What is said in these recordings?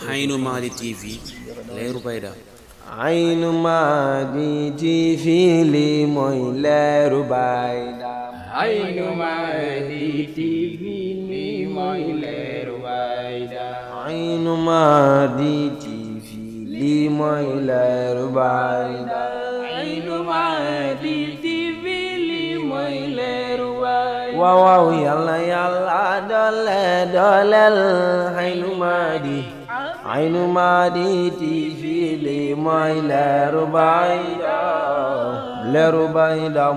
Aynu Mady TV leeru bayda Aynu Mady TV lii mooy leeru bayda Aynu Mady TV lii mooy leeru bayda Aynu Mady TV lii mooy leeru bayda Aynu Mady TV lii mooy leeru bayda waaw waaw yàlla yàlla dooleel Aynu Mady Aynu Mady TV lii mooy leeru bayda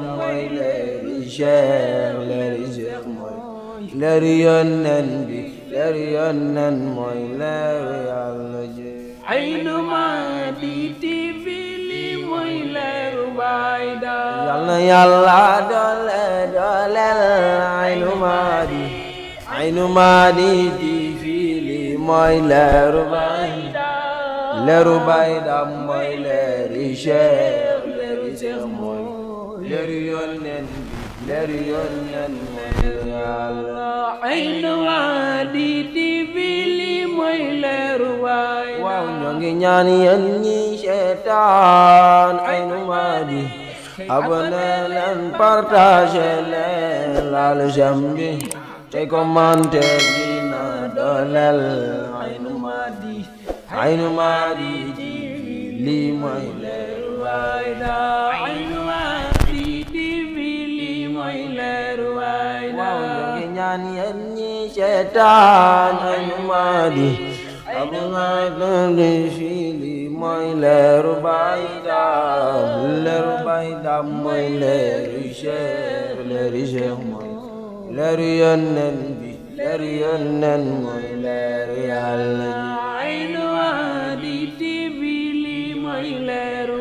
mooy leeri Cheikh mooy leeri Yonent bi leeri Yonent mooy leeru Yàlla ji Aynu Mady TV lii mooy leeru bayda yàlla yàlla dooleel Aynu Mady TV lii mooy leeru bayda mooy leeri Cheikh mooy leeri Yonent bi leeri Yonent mooy Yàlla Aynu Mady TV lii mooy leeru bayda waaw ñoo ngi ñaan yéen ñi seetaan Aynu Mady abonné leen partagé leen laal j'aime bi te commenté dina dooleel Aynu Mady TV lii mooy leeru bayda Aynu Mady TV lii mooy leeru bayda waaw ñoo ngi ñaan yéen ñi seetaan Aynu Mady abonné leen fii lii mooy leeru bayda mooy leeri Cheikh mooy leeri Yonent bi leeri Yonent mooy leeri Yàlla ji Aynu Mady TV lii mooy leeru